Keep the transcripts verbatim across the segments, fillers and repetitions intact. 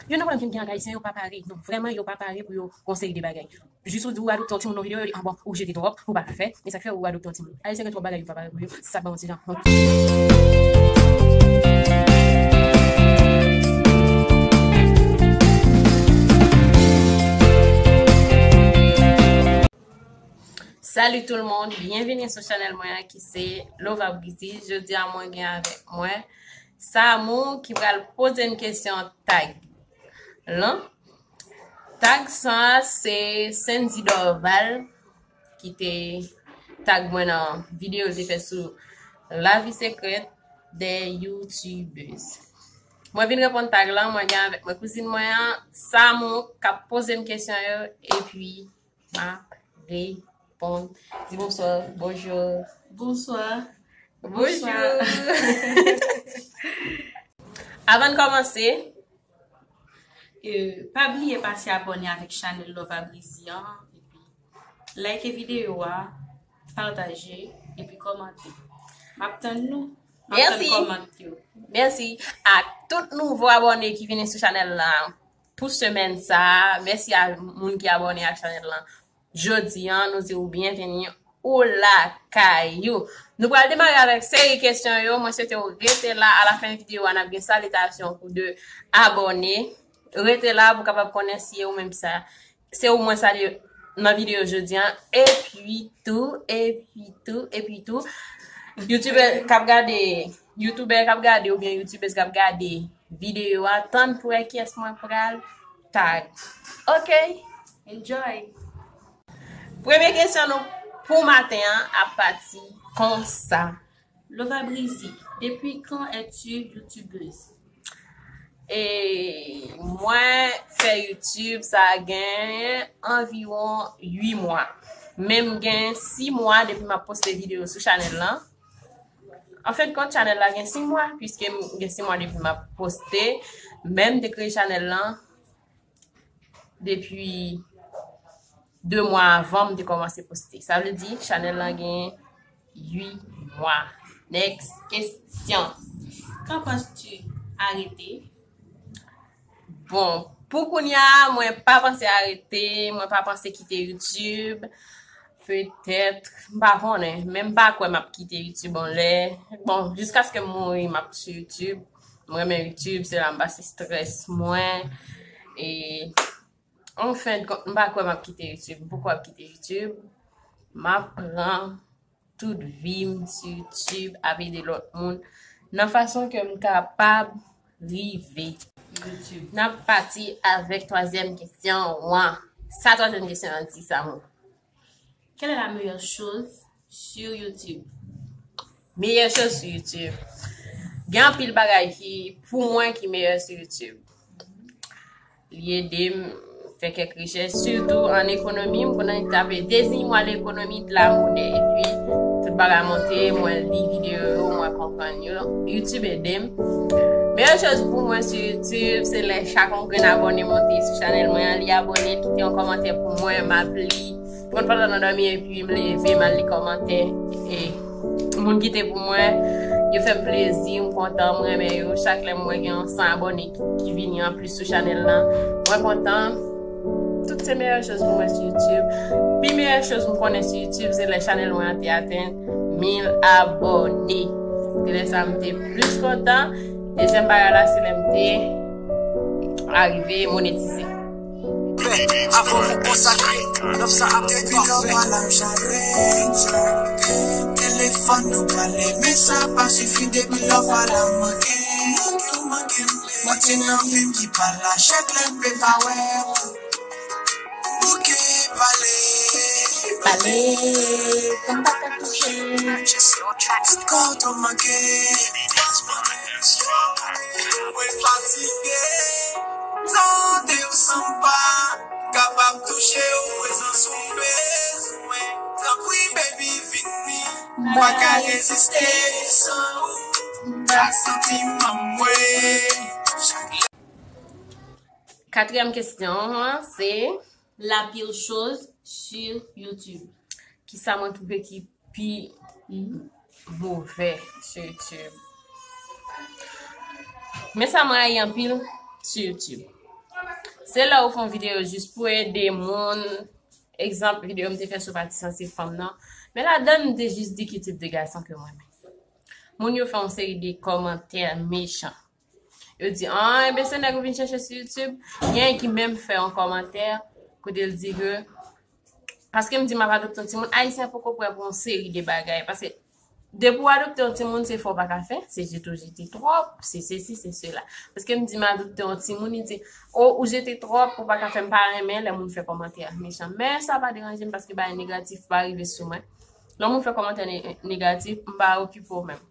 Youn nan pwoblèm ki m gen ak Ayisyen, yo pa pare. Non, vrèman, yo pa pare pou yo gon seri de bagay. Jis ou di ou adopte yon timoun nan videyo, yo di, "Ah bon, ou jete twòp, ou pa ka fè." E sa k fè ou adopte yon timoun. Ayisyen gen twòp bagay yo pa pare pou yo. Sa k ba yon ti jan wont. Salut tout le monde, byenvini sou chanèl mwen an ki se Lova Breezy. Jodi a mwen gen avèk mwen Samou ki pral poze m kesyon tag lan. Tag sa a se Sendy Dorval ki te tag mwen nan videyo l te fè sou la vie secrète des youtubeuses. Mwen vin reponn tag lan, mwen gen avèk mwen kouzin mwen an, Samou, k ap poze m kesyon yo, epi m ap reponn. Di bonswa, bonjou. Bonswa. Bonjou. Bonswa. Avan n kòmanse, e, pa bliye pase abòne avèk chanèl Lova Breezy an, epi like videyo a, pataje, epi kòmante. M ap tann nou. M ap tann kòmant yo. Mèsi. Mèsi a tout nouvo abòne ki vini sou chanèl la pou semèn sa a. Mèsi a moun ki abòne ak chanèl lan. Jodi a, nou di w byenveni, ou lakay ou. Nou pral demare avèk seri kesyon yo. Mwen swete w rete la. Alafen videyo a, n ap gen salitasyon pou de abòne. Rete la pou w kapab konnen si e ou menm sa, se ou mwen salye nan videyo jodi a. Epi tou, epi tou, epi tou, youtubè k ap gade, youtubè k ap gade oubyen youtubèz k ap gade videyo a, tann pou wè kiyès mwen pral tag. Ok? Enjoy! Premye kesyon nou pou maten an ap pati konsa. Lova Breezy, depuis quand es-tu youtubeuse? E mwen fè YouTube, sa gen anviwon uit mwa. Men m gen sis mwa depi m ap poste videyo sou chanèl lan. An fen de kont, chanèl la gen sis mwa, piske m gen sis mwa depi m ap poste. Men m te kreye chanèl lan depi de mwa avan m te kòmanse poste. Sa vle di, chanèl lan gen uit mwa. Next kesyon. Quand penses-tu arrêter? Bon, pou kounye a, mwen pa panse arete, mwen pa panse kite YouTube. Petèt, m pa konnen, men m pa kwè m ap kite YouTube anlè. Bon, jiskaske m mouri, m ap sou YouTube. M renmen YouTube, se la m pase strès mwen. E, an fen de kont, m pa kwè m ap kite YouTube. M poko ap kite YouTube. M ap pran tout vi m sou YouTube, ap ede lòt moun nan fason ke m kapab rive. YouTube. N ap pati avèk twazyèm kesyon an. Sa twazyèm kesyon an di, Samou? Quelle est la meilleure chose sur YouTube? Meyè choz sou YouTube. Gen anpil bagay ki, pou mwen, ki meyè sou YouTube. Li ede m fè kèk rechèch, sitou an ekonomi. M konn tape dezinywa lekonomi de la monnaie, epi tout bagay monte, mwen li videyo yo, mwen konprann yo. YouTube ede m. Meyè choz pou mwen sou YouTube, se lè chak yon grenn abòne monte sou chanèl mwen an, li abòne, li kite yon kòmantè pou mwen, m ap li. Mwen pandan nan dòmi epi m leve, m al li kòmantè. E moun kite pou mwen, yo fè m plezi, m kontan, m renmen yo. Chak lè m wè gen yon san abòne ki, ki vini anplis sou chanèl lan, mwen kontan. Tout se meyè choz pou mwen sou YouTube. Pi meyè choz m konnen sou YouTube, se lè chanèl mwen an te atenn mil abòne. Se lè sa m te plis kontan. Dezyèm bagay la, se lè m te arive monetize. Avan nou konsakre, love sa ap pafè. Depi lè w pa la m chale. Telefòn nou pale, men sa pa sifi. Depi lè w pa la m manke. Manti nan vi m ki pa la, chak lè m pe pa wè. Bouke pale. Pale, fè m pa ka touche. Tout kò w tou manke. Mwen fatige. Tande w san m pa kapab touche w. Prezans ou bezwen. Tanpri, baby, vini. M pa ka reziste san ou. M ta santi m anmwe. Katriyèm kesyon an, se la pire chose sur YouTube. Kisa mwen twouve ki pi move sou YouTube? Men sa mwen rayi anpil sou YouTube. Se lè ou fè yon videyo jis pou ede moun. Egzanp, videyo m te fè sou pati sansib fanm nan. Men ladan l, m te jis di ki tip de gason ke m renmen. Moun yo fè yon seri de kòmantè mechan. Yo di, ah, enben se nèg ou vin chèche sou YouTube. Gen ki menm fè yon kòmantè kote l di ke, paske m di m ap adopte yon timoun, Ayisyen poko prè pou yon seri de bagay. Paske depi w adopte yon timoun, se fè w pa ka fè, se jete w jete twòp, se sesi, se sela. Paske m di m adopte yon timoun, li di, o, ou jete twòp, ou pa ka fè, m pa renmen lè moun fè kòmantè mechan. Men sa pa deranje m paske bagay negatif pa rive sou mwen. Lè moun fè kòmantè ne- negatif, m pa okipe w menm.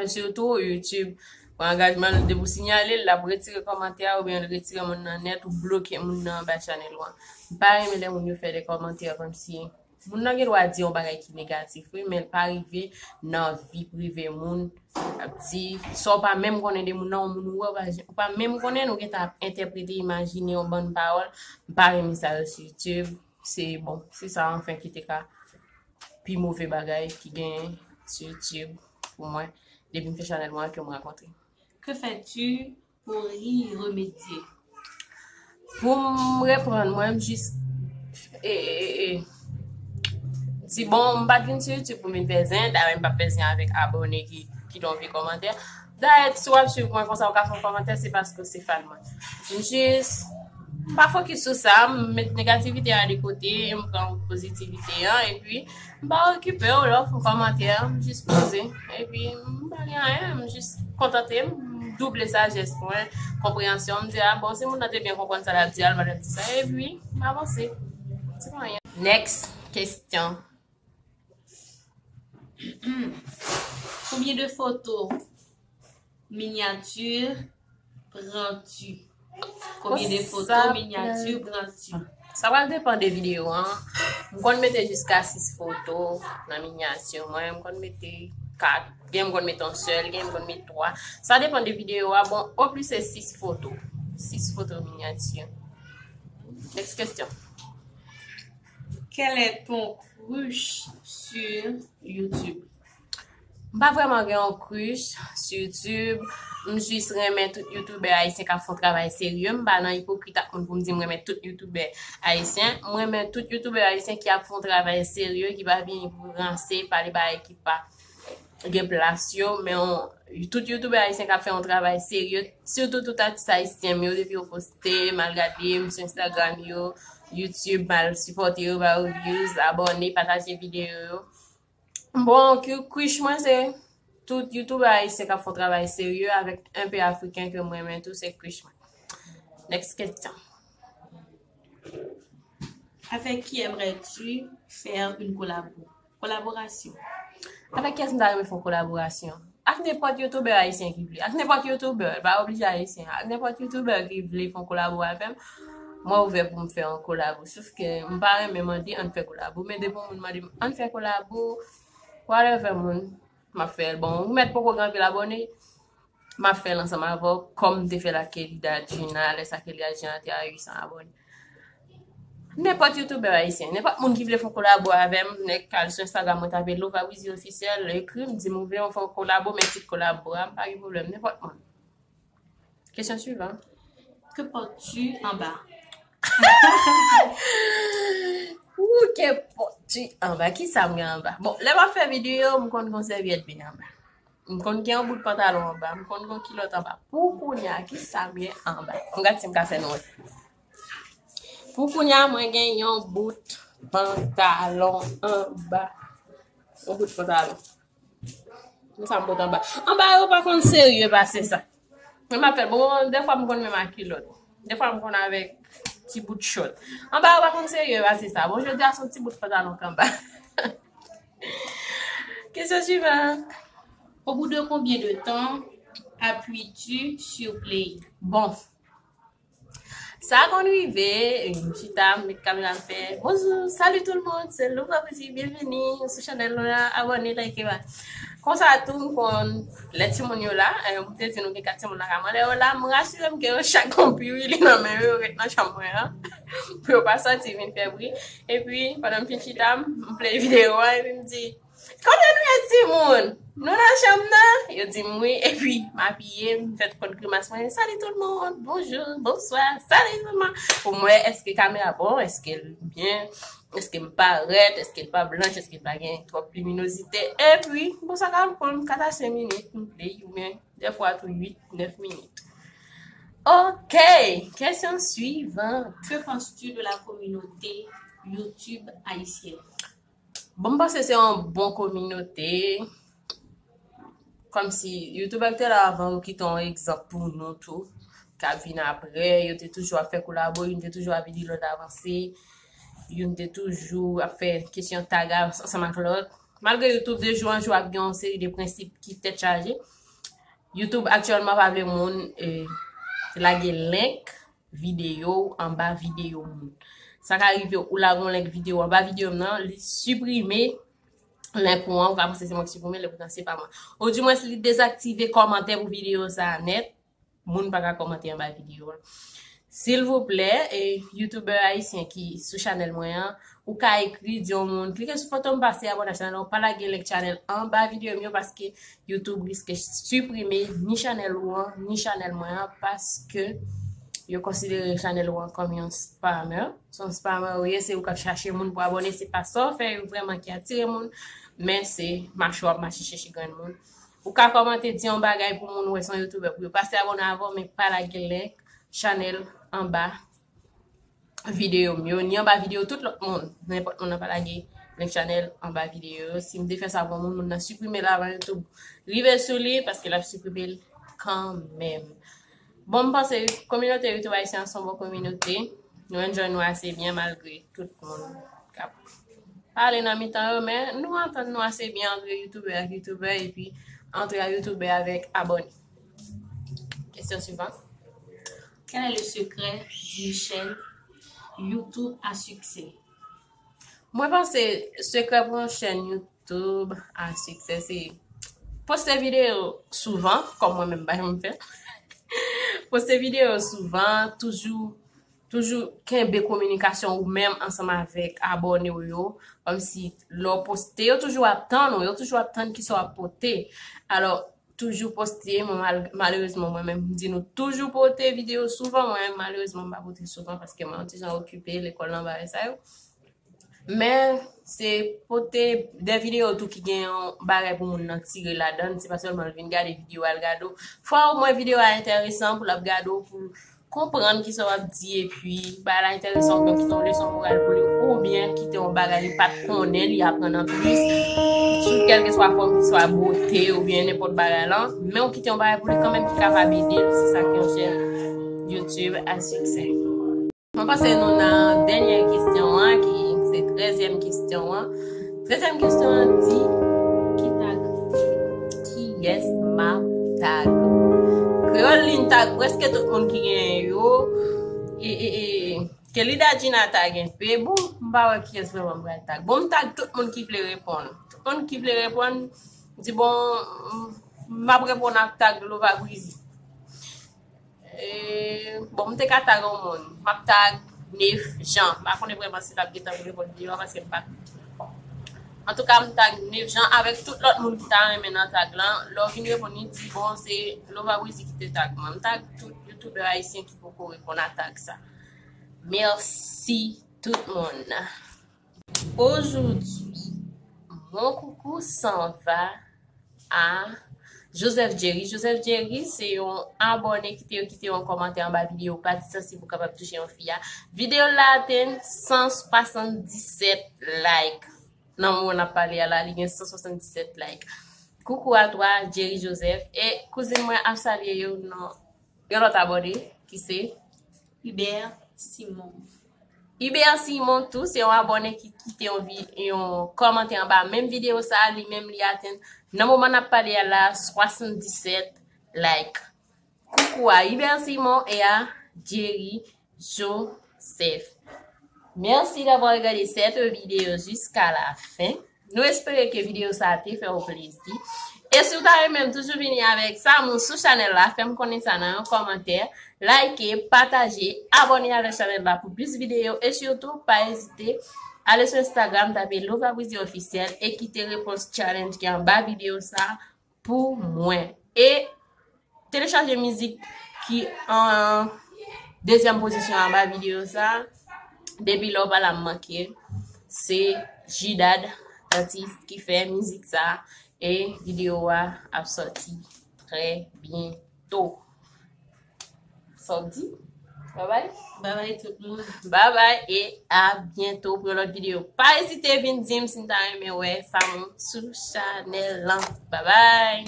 Sitou YouTube, pran angajman l, depi w sinyale l, l ap retire kòmantè a oubyen l retire moun nan nèt ou bloke moun nan anba chanèl ou an. M pa renmen lè moun yo fè de kòmantè kòmsi moun nan gen dwa di yon bagay ki negatif, wi, men l pa rive nan vi prive moun. Ap di sa w pa menm konnen de moun nan, yon moun ou wè, ou pa, ou pa menm konnen, nou gentan ap entèprete, imajine yon bann pawòl. M pa renmen sa yo sou YouTube. Se bon, se sa anfen ki te ka pi move bagay ki genyen sou YouTube pou mwen. Depi m fè chanèl mwen ke m rankontre. Que fais-tu pour y remédier? Pou m reprann mwen, m jis e, e, e, di, bon, m pa t vin sou YouTube pou m vin fè zen, dayè m p ap fè zen avèk abòne ki kite yon vye kòmantè. Dayè, si w ap swiv mwen konsa, ou ka fè yon kòmantè, se paske w se fan mwen. M jis, m pa fokis sou sa, m met negativite a de kote, m pran pozitivite an, epi m pa okipe w, lè w fè yon kòmantè, m jis poze. Epi m pa gen anyen, m jis kontante m, m double sajès mwen, konpreyansyon, m di, a bon, si moun nan te byen konprann sa l ap di a, l pa t ap di sa, epi m avanse. Se pa anyen. Next question. Combien de photos miniatures prends-tu? Combien de photos miniatures prends-tu? Sa pral depann de videyo an. M konn mete jiska sis foto nan minyati mwen. M konn mete kat. Gen m konn mete yon sèl, gen m konn mete twa. Sa depann de videyo a. Bon, oplis se sis foto. Sis foto minyati. Next question. Quel est ton crush sur YouTube? M pa vrèman gen yon crush sou YouTube. M jis renmen tout youtubè ayisyen k ap fè yon travay serye. M pa nan ipokrit ak moun pou m di m renmen tout youtubè ayisyen. M renmen tout youtubè ayisyen ki ap fè yon travay serye, ki pa vini pou ranse, pale bagay ki pa gen plas yo. Men yon, tout youtubè ayisyen k ap fè yon travay serye, sitou tout atis ayisyen m yo, depi yo poste, m al gade m sou Instagram yo, YouTube, m al sipòte yo, ba yo views, abòne, pataje videyo yo. Bon, ki crush mwen se tout youtubè ayisyen k ap fè yon travay serye avèk enpe afriken ke m renmen tou, se crush mwen. Next question. Avec qui aimerais-tu faire une collabo? Kolaborasyon. Avèk kiyès m ta renmen fè yon kolaborasyon? Ak nenpòt youtubè ayisyen ki vle. Ak nenpòt youtubè, l pa oblije ayisyen. Ak nenpòt youtubè ki vle fè yon kolabo avè m, mwen ouvè pou m fè yon kolabo. Sof ke m pa renmen mande ann fè kolabo, men depi yon moun mande m ann fè kolabo, whatever moun, m ap fè l. Bon, ou mèt poko gen anpil abòne, m ap fè l ansanm avè w, kòm m te fè l ak Kelly Dadjina, lè sa Kelly Dadjina te a uit san abòne. Nenpòt youtubè ayisyen, nenpòt moun ki vle fè yon kolabo avè m, nèg k al sou Instagram mwen tape Lova Wizi Officiel, ekri m, di m ou vle yon fè yon kolabo, men tit kolabo a, m pa gen pwoblèm, nenpòt moun. Kesyon swivan. Que portes-tu en bas? Ou ke pòt tu anba? Kisa m gen anba? Bon, lè m ap fè videyo, m konn gen yon sèvyèt byen anba. M konn gen yon bout pantalon anba. M konn gen yon kilòt anba. Pou kounye a, kisa m gen anba? M gad si m ka fè nou wè. Pou kounye a, mwen gen yon bout pantalon anba. Yon bout pantalon. Men sa m pote anba. Anba yo pa konn serye pase sa. Men m ap fè l. Bon, dèfwa m konn menm ak kilòt. Dèfwa m konn avèk ti bout chòt. Anba yo pa konn serye pase sa. Bon, jodi a se yon ti bout pantalon k anba. Kesyon swivan. Au bout de combien de temps appuies-tu sur play? Bon, sa konn rive, m chita, m met kamera m fè, bonjou, salut tout le monde, se Lova Wizi, byenveni sou chanèl nou la, abòne, like, ba. Konsa tou, m konn, lè timoun yo la, eh, m te di nou gen kat timoun nan kay mwen, lè yo la, m rasire m ke yo chak gon piwili nan men yo, yo ret nan chanm mwen an, pou yo pa sòti vin fè bri. Epi, pandan m fin chita, m play videyo a, epi m di, Kote nou ye, timoun? Nou nan chanm nan? Yo di m wi, epi m apiye, m fè kont grimas mwen. Salut tout le monde, bonjour, bonsoir, salut tout le monde. Pou m wè èske kamera bon, èske l byen, èske m parèt, èske l pa blanch, èske l pa gen twòp liminozite. Epi, bon, sa ka pran kat a senk minit, m play, oubyen dèfwa tou uit, nèf minit. Ok, kesyon swivan. Que penses-tu de la communauté YouTube haïtienne? Bon, m panse se yon bon kominote. Kòmsi youtubè ki te la avan yo kite yon egzanp pou nou tou, k ap vin apre. Yo te toujou ap fè kolabo, youn te toujou ap ede lòt avanse, youn te toujou ap fè kesyon tag ansanm ak lòt. Malgre YouTube de jou an jou ap gen yon seri de prensip ki tèt chaje, YouTube aktyèlman pa vle moun eh, lage link videyo w anba videyo moun. Sa ka rive ou lage yon link videyo anba videyo m nan, li siprime link ou an, ou ka panse se mwen ki siprime l, epoutan se pa mwen. Ou dimwens li dezaktive kòmantè pou videyo sa a nèt, moun pa ka kòmante anba videyo a. Silvouplè, e, youtubè ayisyen ki sou chanèl mwen an, ou ka ekri di yon moun, klike sou foto m pase abòne ak chanèl la, ou pa lage link chanèl anba videyo m yo paske YouTube riske siprime ni chanèl ou an, ni chanèl mwen an, paske yo konsidere chanèl ou an kòm yon spammer. Se yon spammer ou ye, se ou k ap chache moun pou abòne, se pa sa w fè yo vrèman ki atire moun, men se mache w ap mache chèche grenn moun. Ou ka kòmante, di yon bagay pou moun wè se yon youtubè pou yo pase abòne avè w, men pa lage link chanèl anba videyo m yo, ni anba videyo tout lòt moun. Nenpòt moun nan pa lage link chanèl anba videyo yo. Si m te fè sa pou moun, moun nan siprime l avan YouTube rive sou li, paske l ap siprime l kanmenm. Bon, m panse kominote YouTube ayisyen an se yon bon kominote. Nou enjoy nou ase byen malgre tout moun k ap pale nan mitan yo, men nou antann nou ase byen antre youtubè ak youtubè epi antre youtubè avèk abòne. Kesyon swivan. Quel est le secret d'une chaîne YouTube à succès? Mwen panse sekrè pou yon chèn YouTube a siksè se poste videyo souvan, kòm mwen menm m pa janm fè. Poste videyo souvan, toujou toujou kenbe kominikasyon ou menm ansanm avèk abòne w yo. Kòmsi lè w poste, yo toujou ap tann ou, yo toujou ap tann kisa w ap pote. Alò, toujou poste, mwen mal, malerezman, mwen menm, m di nou toujou pote videyo souvan, mwen menm, malerezman, m pa pote souvan paske mwen yon ti jan okipe, lekòl nan, bagay sa yo. Men, se pote de videyo tou ki gen yon bagay pou moun nan tire ladan l, se pa sèlman l vin gade videyo a, l gade w. Fwa omwen videyo a enteresan pou l ap gade w, pou l konprann kisa w ap di, epi bagay la enteresan, oubyen kite yon leson moral pou li, oubyen kite yon bagay li pa t konnen, li aprann anplis sou kèlkeswa fòm, ki swa bote, oubyen nenpòt bagay la, men w kite yon bagay pou li kanmenm ki kapab ede l, se sa ki yon chèn YouTube a siksè. Mwen panse nou nan dènyè kesyon an, ki se trèzyèm kesyon an. Trèzyèm kesyon an di, ki tag, kiyès m ap tag? Kreyòl Li'n tag prèske tout moun ki genyen yo. E, e, e, Kelly Dadjina tag enpe. Bon, m pa wè kiyès vrèman m pral tag. Bon, m tag tout moun ki vle reponn. Tout moun ki vle reponn, di bon, m, m ap reponn ak tag Lova Brizy. E, bon, m te ka tag yon moun. M ap tag Nef Jean. M pa konnen vrèman si l ap gentan reponn videyo a paske m pa. Antouka, m tag Nef Jean avèk tout lòt moun ki ta renmen nan tag lan. Lè w vin reponn, li di, bon, se Lova Brizy ki te tag mwen. M tag tout youtubè ayisyen ki poko reponn a tag sa. Mèsi tout moun. Aujourd'hui, mon coucou s'en va à Joseph Jerry. Joseph Jerry, se yon abòne ki te kite yon kòmantè anba videyo Pati Sansib ou kapab touche yon fi a. Videyo la atenn san swasanndisèt like. Nan moman n ap pale a la, li gen san swasanndisèt like. Coucou à toi, Jerry Joseph. E kouzin mwen ap salye yo nan yon lòt abòne ki se Hubert Simon. Hubert Simon tou, se yon abòne ki kite yon, vi- yon kòmantè anba menm videyo sa a, li menm li atenn, nan moman n ap pale a la, swasanndisèt like. Coucou à Hubert Simon et à Jerry Joseph. Merci d'avoir regardé cette vidéo jusqu'à la fin. Nou espere ke videyo sa a te fè w plezi. E si w ta renmen m toujou vini avèk sa moun sou chanèl la, fè m konnen sa nan yon kòmantè, like, pataje, abòne avèk chanèl la pou plis videyo e sitou pa ezite Ale sou Instagram, tape Lova Brizy Officiel e kite repons challenge ki anba videyo sa pou mwen. E telechaje mizik ki an dezyèm pozisyon anba videyo sa. Depi lè w pa la manke, se Jidad, atis ki fè mizik sa. E videyo a ap sòti trè byento. Sa w di? Babay? Babay tout moun. Babay e a byento pou yon lòt videyo. Pa ezite vin di m si n ta renmen wè sa m sou chanèl lan. Babay!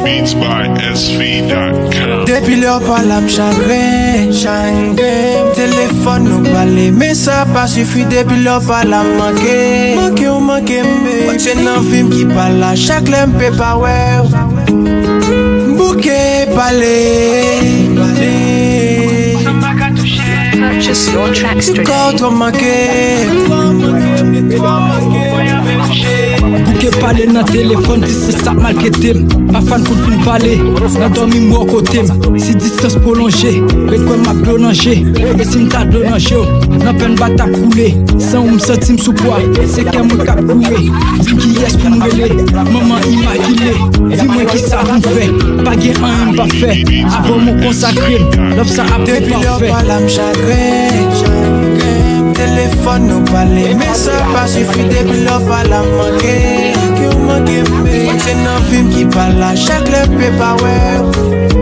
Beats by S V dot com. Depi lè w pa la m chagren, chagren. Telefòn nou pale, men sa pa sifi. Depi lè w pa la m manke, manke w manke m, baby. Manke nan vi m ki pa la, chak lè m pe pa wè w. M bouke pale, pale. Purchase your tracks today. Kò w twò manke. Bouke pale nan telefòn, distans ap maltrete m. Pa fan kout fin pale, nan dòmi m wè w kote m. Si distans pwolonje, ret kwè m ap dlo nan je. E si m ta dlo nan je w, nan pèn bat ap koule. San ou m santi m sou pwa, se kè mwen k ap koule. Di m kiyès pou m rele, manman imakile. Di mwen kisa pou m fè, pa gen anyen m p ap fè. Avan m ou konsakre m, love sa ap tou pafè. Depi lè w pa la m chagren, chagren. Telefòn nou pale, men sa pa sifi. Depi lè w pa la m manke, manke w manke m, baby. Manke nan vi m ki pa la, chak lè m pe pa wè w.